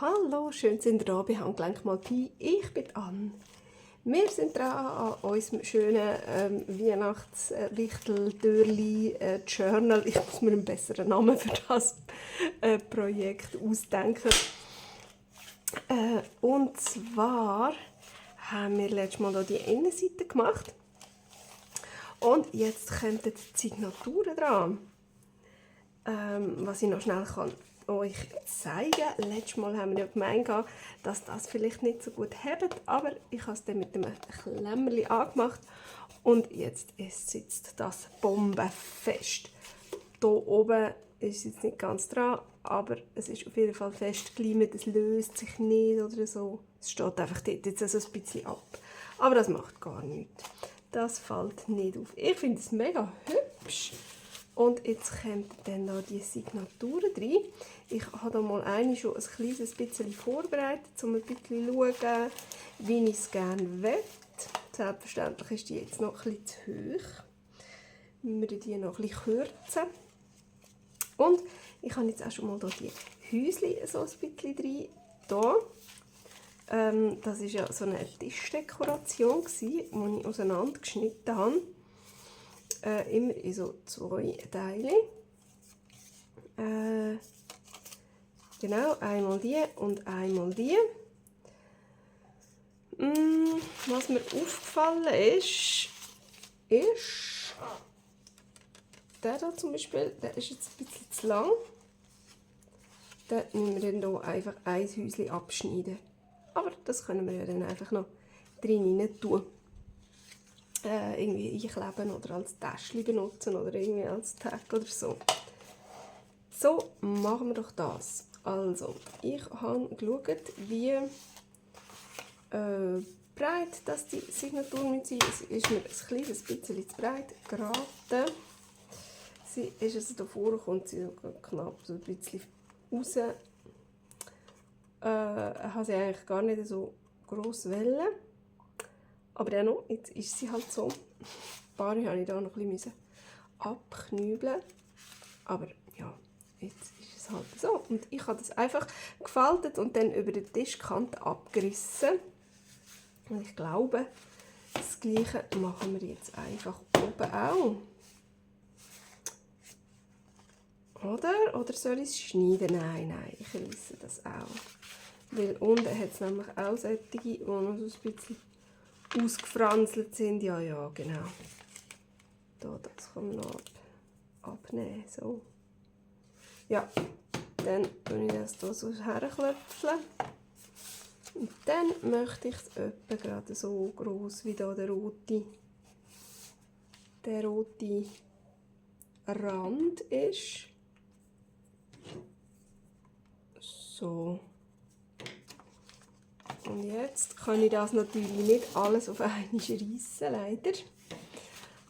Hallo, schön sind ihr da bei Handgelenk mal Pi. Ich bin Anne. Wir sind dran an unserem schönen Weihnachtswichtel-Türli-Journal. Ich muss mir einen besseren Namen für das Projekt ausdenken. Und zwar haben wir letztes Mal hier die Innenseite gemacht. Und jetzt kommen die Signaturen dran. Was ich noch schnell kann euch zeigen. Letztes Mal haben wir ja gemeint, dass das vielleicht nicht so gut hebt, aber ich habe es dann mit dem Klemmerli angemacht und jetzt sitzt das bombenfest. Hier oben ist es jetzt nicht ganz dran, aber es ist auf jeden Fall fest geleimt, es löst sich nicht oder so. Es steht einfach dort jetzt also ein bisschen ab. Aber das macht gar nichts. Das fällt nicht auf. Ich finde es mega hübsch. Und jetzt kommen dann da die Signaturen rein. Ich habe da mal schon ein kleines bisschen vorbereitet, um ein bisschen zu schauen, wie ich es gerne will. Selbstverständlich ist die jetzt noch ein bisschen zu hoch. Wir müssen die noch ein bisschen kürzen. Und ich habe jetzt auch schon mal hier die Häuschen so ein bisschen rein. Hier. Das war ja so eine Tischdekoration, die ich auseinandergeschnitten habe. Immer in so 2 Teile. Genau, einmal die und einmal die. Was mir aufgefallen ist, der hier zum Beispiel, der ist jetzt ein bisschen zu lang. Den müssen wir dann hier einfach ein Häuschen abschneiden. Aber das können wir ja dann einfach noch drin tun. Irgendwie einkleben oder als Täschchen benutzen oder irgendwie als Tag oder so. So, machen wir doch das. Also, ich habe geschaut, wie breit das die Signatur mit sein. Es ist mir ein kleines bisschen zu breit geraten. Sie ist also da vorne, kommt sie knapp so ein bisschen raus. Ich habe sie eigentlich gar nicht so gross wollen. Aber dennoch, jetzt ist sie halt so. Ein paar habe ich da noch ein bisschen abknübeln. Aber ja, jetzt ist es halt so. Und ich habe das einfach gefaltet und dann über die Tischkante abgerissen. Und ich glaube, das Gleiche machen wir jetzt einfach oben auch. Oder soll ich es schneiden? Nein, ich risse das auch. Weil unten hat es nämlich auch solche, die noch so ein bisschen ausgefranselt sind. Ja, genau. Da, das kann man noch abnehmen. So. Ja, dann tue ich das hier so herklöpfeln. Und dann möchte ich es etwa gerade so gross wie da der rote Rand ist. So. Und jetzt kann ich das natürlich nicht alles auf einmal reissen, leider.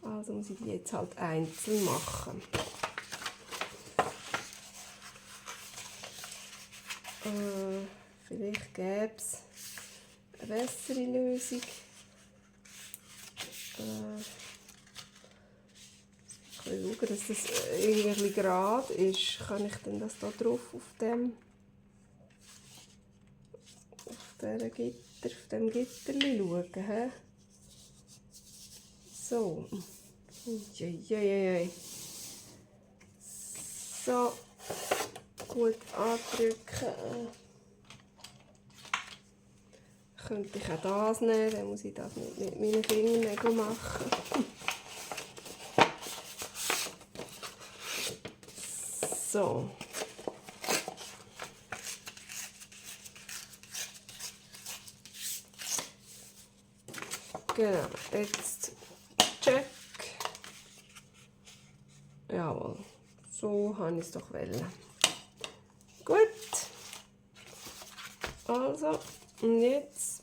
Also muss ich die jetzt halt einzeln machen. Vielleicht gäbe es eine bessere Lösung. Ich kann schauen, dass das irgendwie ein bisschen gerade ist. Kann ich denn das da drauf auf dem Gitterli schauen? He? So. So. Gut andrücken. Könnte ich auch das nehmen, dann muss ich das nicht mit meinen Fingernägeln machen. So. Genau, jetzt check. Jawohl, so habe ich es doch wollen. Gut. Also, und jetzt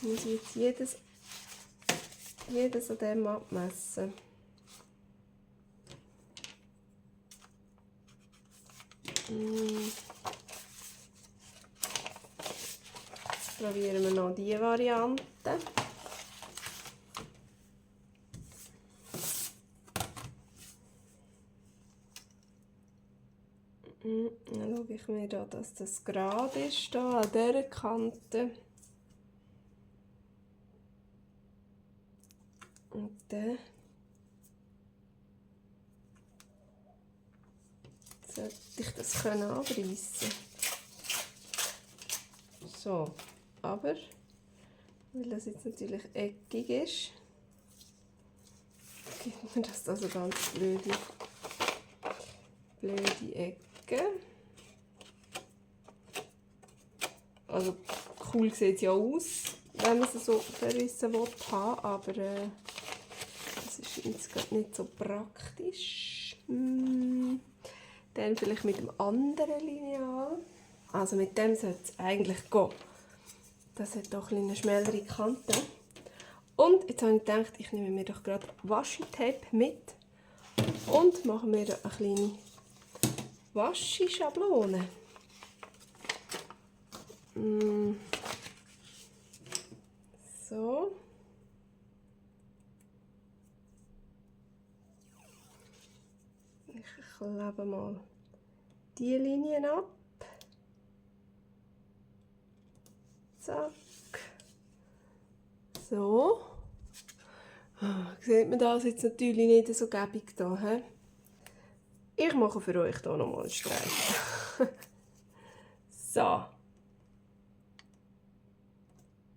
muss ich jetzt jedes an dem abmessen. Jetzt probieren wir noch diese Variante. Dann schaue ich mir da, dass das gerade ist, da an dieser Kante. Und dann sollte ich das abreißen. So, aber weil das jetzt natürlich eckig ist, gibt mir das da so ganz blöde Ecke. Also cool sieht es ja aus, wenn man es so verrissen will, aber das ist jetzt nicht so praktisch. Dann vielleicht mit dem anderen Lineal. Also mit dem sollte es eigentlich gehen. Das hat doch eine schmälere Kante. Und jetzt habe ich gedacht, ich nehme mir doch gerade Washi-Tape mit und mache mir eine kleine Waschi-Schablone. So. Ich klebe mal die Linien ab. Zack. So. Sieht man das jetzt natürlich nicht so gäbig da, he? Ich mache für euch hier nochmal einen Streifen. So.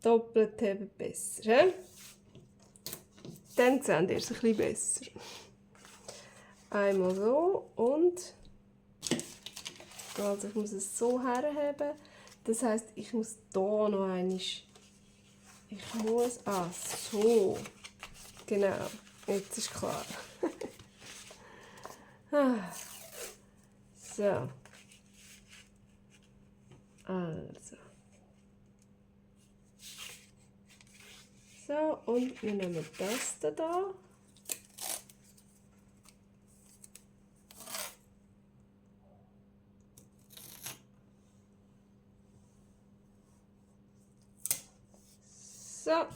Doppelt heben besser, he? Dann seht ihr es ein bisschen besser. Einmal so und also ich muss es so herheben. Das heisst, ich muss hier noch einmal. Ich muss. So. Genau. Jetzt ist klar. So. Also. So, und wir nehmen das da. So,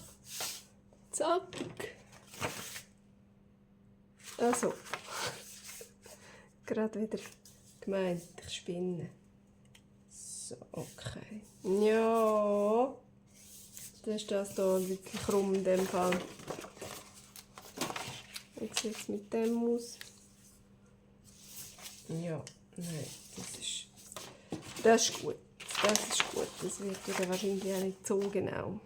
zack. Also, gerade wieder gemeint, ich spinne. So, okay. Ja, dann ist das hier ein bisschen krumm in dem Fall. Wie sieht es mit dem aus? Ja, nein, das ist gut. Das ist gut, das wird ja wahrscheinlich auch nicht so genau.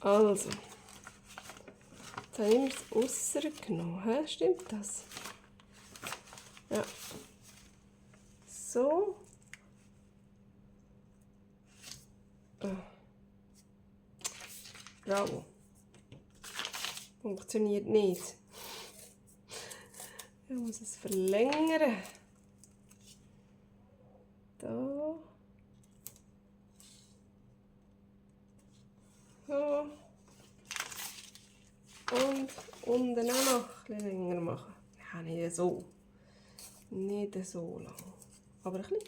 Also, jetzt habe ich das Äußere genommen. Stimmt das? Ja. So. Bravo. Funktioniert nicht. Ich muss es verlängern. Da. So. Und unten auch noch ein bisschen länger machen. Ja, nicht so. Nicht so lang. Aber ein bisschen.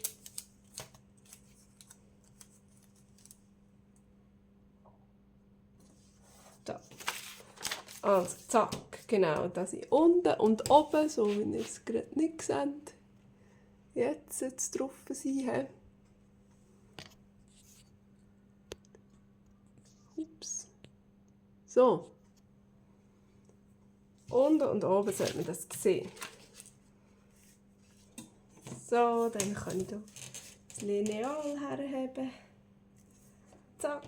Da. Also, zack. Genau, dass ich unten und oben, so wie ihr es gerade nicht seht, jetzt drauf sein. Ups. So. Unten und oben sollte man das sehen. So, dann kann ich hier das Lineal herheben. Zack.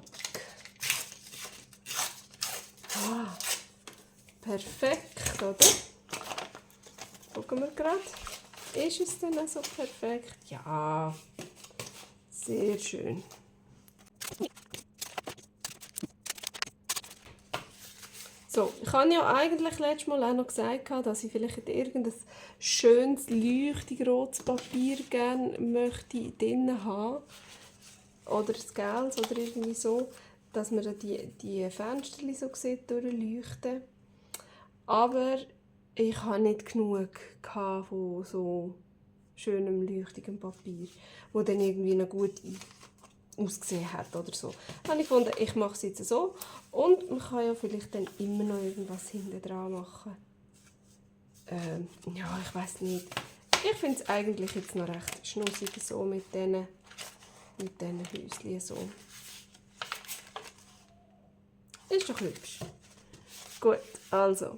Perfekt, oder? Gucken wir gerade. Ist es denn so perfekt? Ja, sehr schön. So, ich habe ja eigentlich letztes Mal auch noch gesagt, dass ich vielleicht irgendein schönes, leuchtig rotes Papier gerne möchte drin haben. Oder das Gels oder irgendwie so, dass man die Fenster so sieht, durchleuchten. Aber ich hatte nicht genug von so schönem, leuchtigem Papier, wo dann irgendwie noch gut ausgesehen hat oder so. Dann habe ich gefunden, ich mache es jetzt so und man kann ja vielleicht dann immer noch irgendwas hinten dran machen. ja, ich weiß nicht. Ich finde es eigentlich jetzt noch recht schnussig so mit diesen Häuschen so. Ist doch hübsch. Gut, also.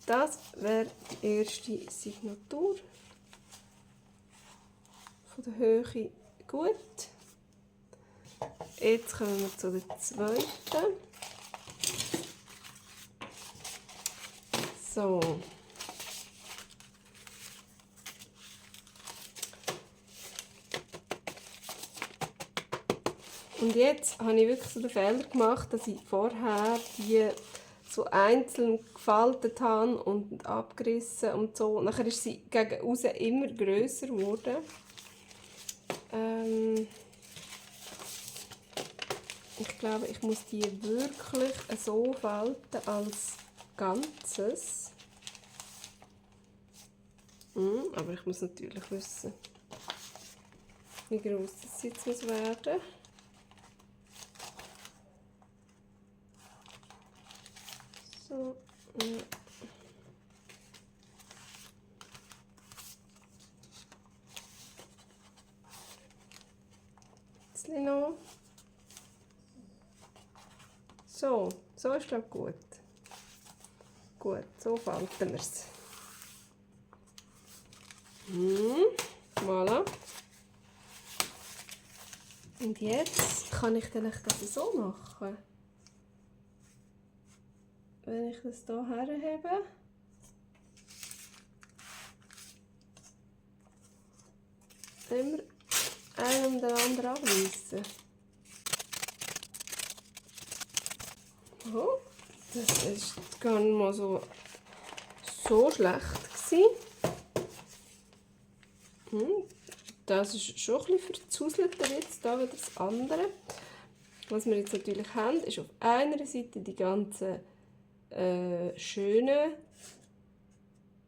Das wäre die erste Signatur. Von der Höhe gut. Jetzt kommen wir zu der zweiten. So. Und jetzt habe ich wirklich so den Fehler gemacht, dass ich vorher die so einzeln gefaltet habe und abgerissen und so. Nachher ist sie gegen außen immer grösser geworden. Ich glaube, ich muss die wirklich so falten als Ganzes. Aber ich muss natürlich wissen, wie groß das jetzt muss werden. So, ja. Jetzt noch. So ist glaube ich gut. Gut, so falten wir es. Voilà. Und jetzt kann ich dann das so machen. Wenn ich das hier herhebe. Immer einen um den anderen abreißen. Oh, das ist gar nicht mal so schlecht gewesen. Das ist schon ein bisschen verzauselter jetzt, da wie das andere. Was wir jetzt natürlich haben, ist auf einer Seite die ganzen schönen,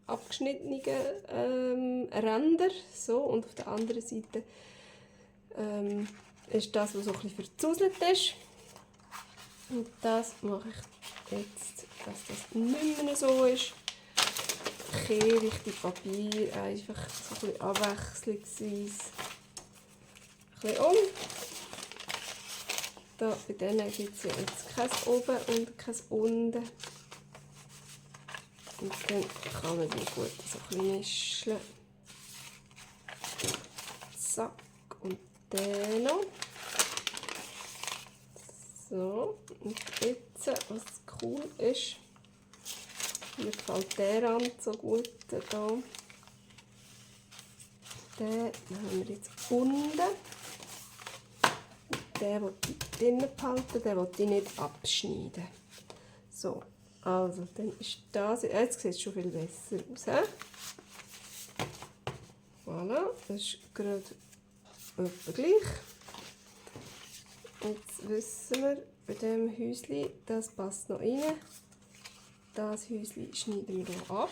abgeschnittenen Ränder. So, und auf der anderen Seite ist das, was so ein bisschen verzauselt ist. Und das mache ich jetzt, dass das nicht mehr so ist. Kehre ich die Papier einfach so ein bisschen abwechslungsweise ein bisschen um. Da, bei denen gibt es ja jetzt kein Oben und kein Unten. Und dann kann man die gut so ein bisschen mischen. Zack, und den noch. So, und jetzt, was cool ist, mir gefällt der Rand so gut hier. Den haben wir jetzt unten. Den will ich drinnen behalten, den will ich nicht abschneiden. So, also dann ist das, jetzt sieht es schon viel besser aus. He? Voilà, das ist gerade etwa gleich. Jetzt wissen wir, bei diesem Häuschen, das passt noch rein. Das Häuschen schneiden wir hier ab.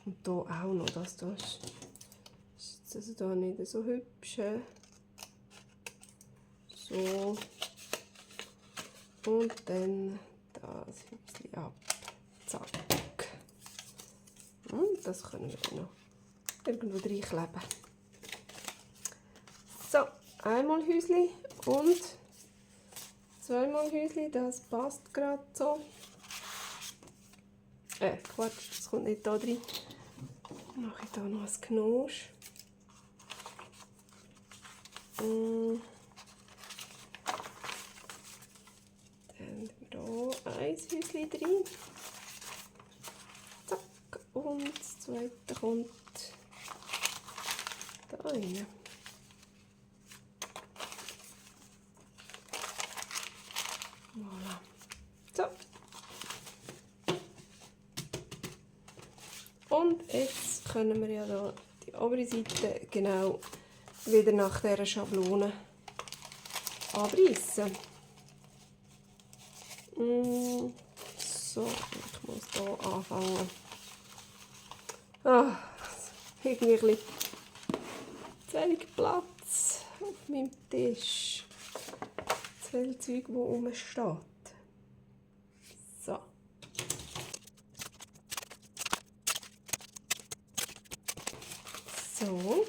Und hier auch noch, das hier ist also hier nicht so hübsch. So. Und dann das Häuschen ab. Zack. Und das können wir dann noch irgendwo reinkleben. So, einmal Häuschen und zweimal Häuschen, das passt gerade so. Quatsch, das kommt nicht da rein. Dann mache ich da noch ein Knosch. Dann haben wir hier ein Häuschen drin. Zack, und das zweite kommt da rein. Voilà. So. Und jetzt können wir ja da die obere Seite genau wieder nach dieser Schablone abreißen. So, ich muss hier anfangen. Irgendwie ein bisschen zu wenig Platz auf meinem Tisch. Zu viel Zeug, das rumsteht. So, So.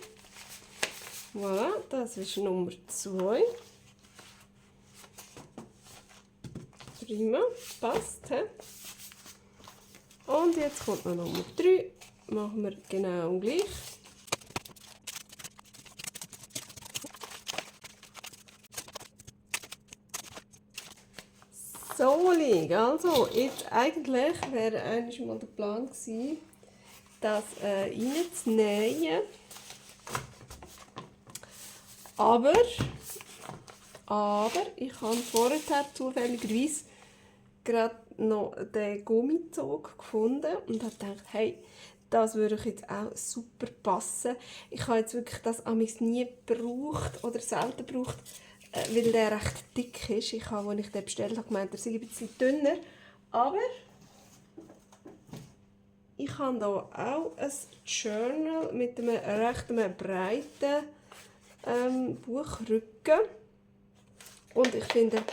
Voilà, das ist Nummer 2. Prima, passt. He? Und jetzt kommt noch Nummer 3. Machen wir genau gleich. So, also jetzt eigentlich wäre eigentlich mal der Plan gewesen, das reinzunähen. Aber ich habe vorher zufälligerweise gerade noch den Gummizug gefunden und habe gedacht, hey, das würde jetzt auch super passen. Ich habe jetzt wirklich das amigs nie gebraucht oder selten gebraucht, weil der recht dick ist. Ich habe, als ich den bestellt habe, gemeint, er sei ein bisschen dünner. Aber ich habe hier auch ein Journal mit einem recht breiten Buchrücken. Und ich finde,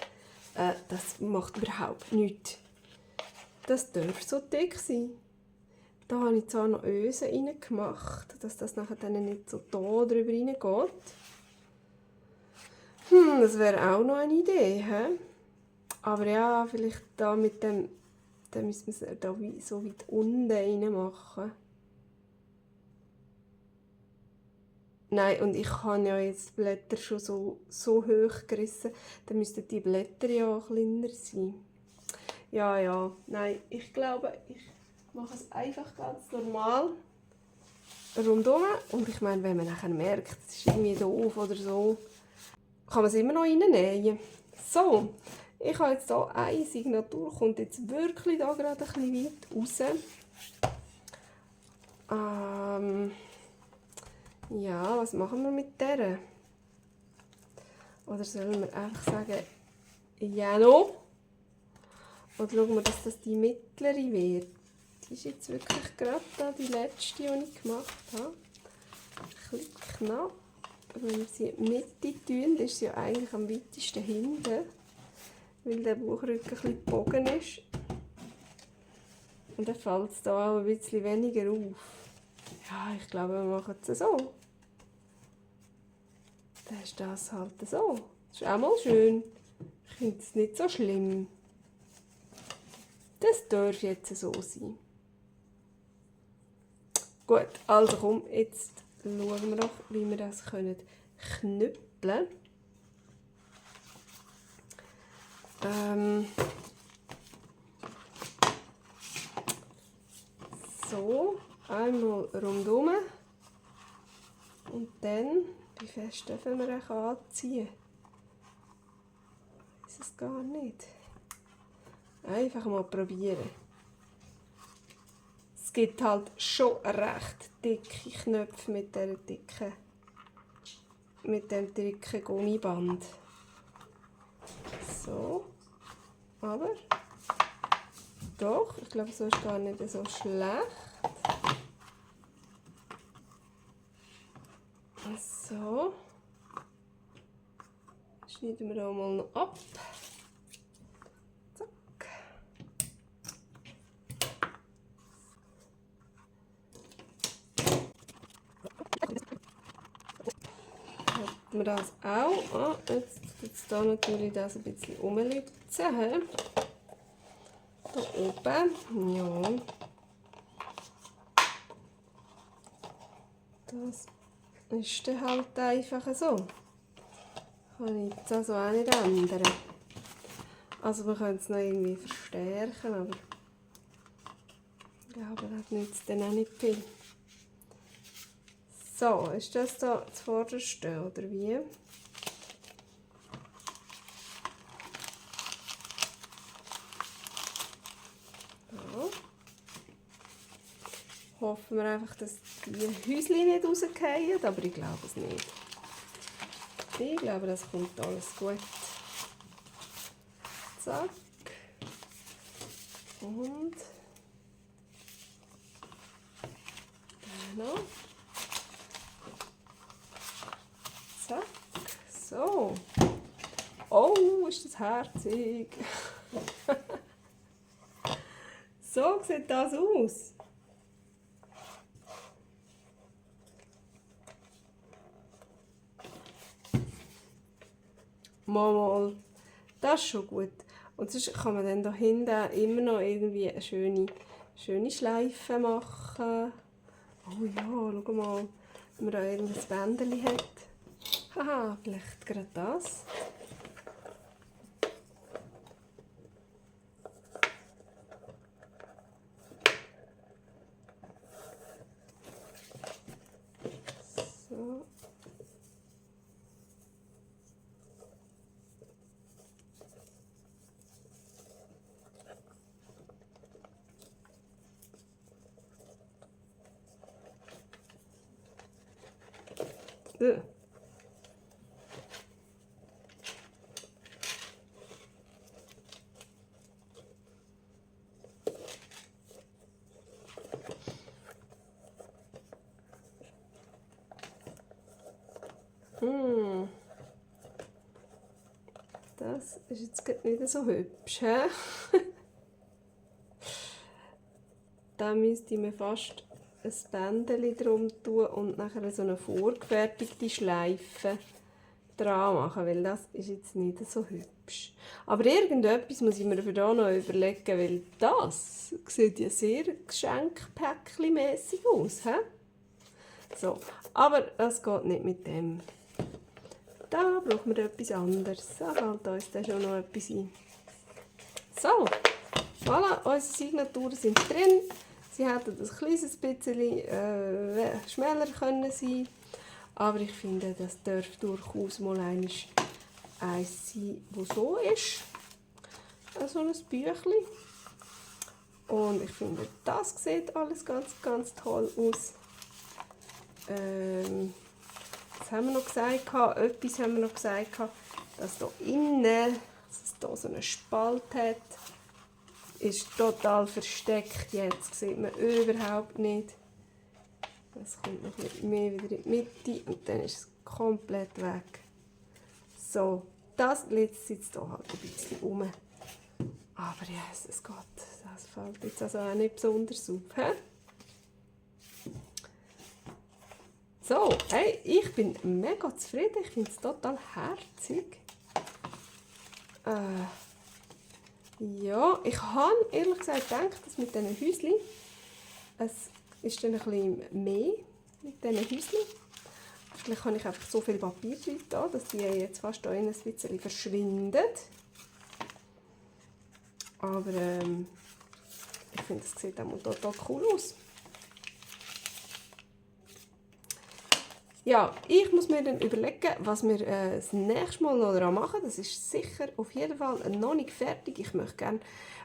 das macht überhaupt nichts. Das darf so dick sein. Da habe ich zwar noch Ösen reingemacht, dass das nachher dann nicht so da drüber reingeht. Das wäre auch noch eine Idee. He? Aber ja, vielleicht da mit dem, dann müssen wir es da so weit unten rein machen. Nein, und ich habe ja jetzt die Blätter schon so hoch gerissen, dann müssten die Blätter ja auch kleiner sein. Ja, nein, ich glaube, ich mache es einfach ganz normal rundum. Und ich meine, wenn man nachher merkt, es ist irgendwie doof oder so, kann man es immer noch reinnähen. So, ich habe jetzt hier eine Signatur, kommt jetzt wirklich da gerade ein bisschen weit raus. Ja, was machen wir mit der? Oder sollen wir einfach sagen, ja noch? Oder schauen wir, dass das die mittlere wird. Die ist jetzt wirklich gerade da, die letzte, die ich gemacht habe. Ein bisschen knapp. Wenn wir sie in die Mitte tun, ist sie ja eigentlich am weitesten hinten, weil der Bauchrücken ein bisschen gebogen ist. Und dann fällt es da auch ein bisschen weniger auf. Ja, ich glaube, wir machen es so. Dann ist das halt so. Das ist auch mal schön. Ich finde es nicht so schlimm. Das darf jetzt so sein. Gut, also komm, jetzt schauen wir doch, wie wir das knüppeln können. So, einmal rundum. Und dann, wie fest dürfen wir auch anziehen? Ist es gar nicht. Einfach mal probieren. Es gibt halt schon recht dicke Knöpfe mit dem dicken Gummiband. So, aber doch, ich glaube, so ist gar nicht so schlecht. So, schneiden wir auch mal noch ab. Zack. Hätten wir das auch. Jetzt hier natürlich das ein bisschen umlitzen. Da oben, ja. Das ist dann halt einfach so. Kann ich jetzt also auch nicht ändern. Also wir können es noch irgendwie verstärken, aber ich glaube, das nützt dann auch nicht viel. So, ist das da das Vorderste, oder wie? So. Hoffen wir einfach, dass die Häuschen nicht rausfallen, aber ich glaube es nicht. Ich glaube, das kommt alles gut. Zack. Und noch. Zack. So. Oh, ist das herzig. So sieht das aus. mal, das ist schon gut. Und sonst kann man dann da hinten immer noch irgendwie eine schöne Schleife machen. Oh ja, schau mal, wenn man da irgendein Bändchen hat. Haha, vielleicht gerade das. So. Das ist jetzt nicht so hübsch. He? Da müsste man fast ein Bändchen drum tun und nachher so eine vorgefertigte Schleife dran machen, weil das ist jetzt nicht so hübsch. Aber irgendetwas muss ich mir für da noch überlegen, weil das sieht ja sehr Geschenkpäckchen-mässig aus. He? So, aber das geht nicht mit dem. Da brauchen wir etwas anderes. Da fällt uns dann schon noch etwas ein. So, voilà, unsere Signaturen sind drin. Sie hätten ein kleines bisschen schmäler können sein, aber ich finde, das darf durchaus mal eins sein, das so ist. So ein Büchlein. Und ich finde, das sieht alles ganz toll aus. Was haben wir noch gesagt? Etwas haben wir noch gesagt, dass hier innen, dass es hier so einen Spalt hat, ist total versteckt jetzt. Sieht man überhaupt nicht. Das kommt noch ein mehr wieder in die Mitte und dann ist es komplett weg. So, das liegt jetzt hier halt ein bisschen rum. Aber ja, es geht. Das fällt jetzt also auch nicht besonders auf. He? So, hey, ich bin mega zufrieden. Ich finde es total herzig. Ja, ich habe ehrlich gesagt gedacht, dass mit diesen Häuschen, es ist dann ein bisschen mehr mit diesen Häuschen. Vielleicht habe ich einfach so viel Papier da, dass die jetzt fast ein bisschen verschwinden. Aber ich finde, es sieht auch total cool aus. Ja, ich muss mir dann überlegen, was wir das nächste Mal noch daran machen. Das ist sicher auf jeden Fall noch nicht fertig. Ich möchte gerne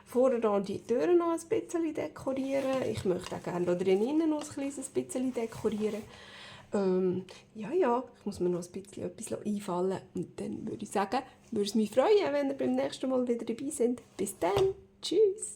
vorne die Türen noch ein bisschen dekorieren. Ich möchte auch gerne da drinnen noch ein kleines bisschen dekorieren. Ja, ich muss mir noch ein bisschen etwas einfallen. Und dann würde ich sagen, würde es mich freuen, wenn ihr beim nächsten Mal wieder dabei seid. Bis dann, tschüss!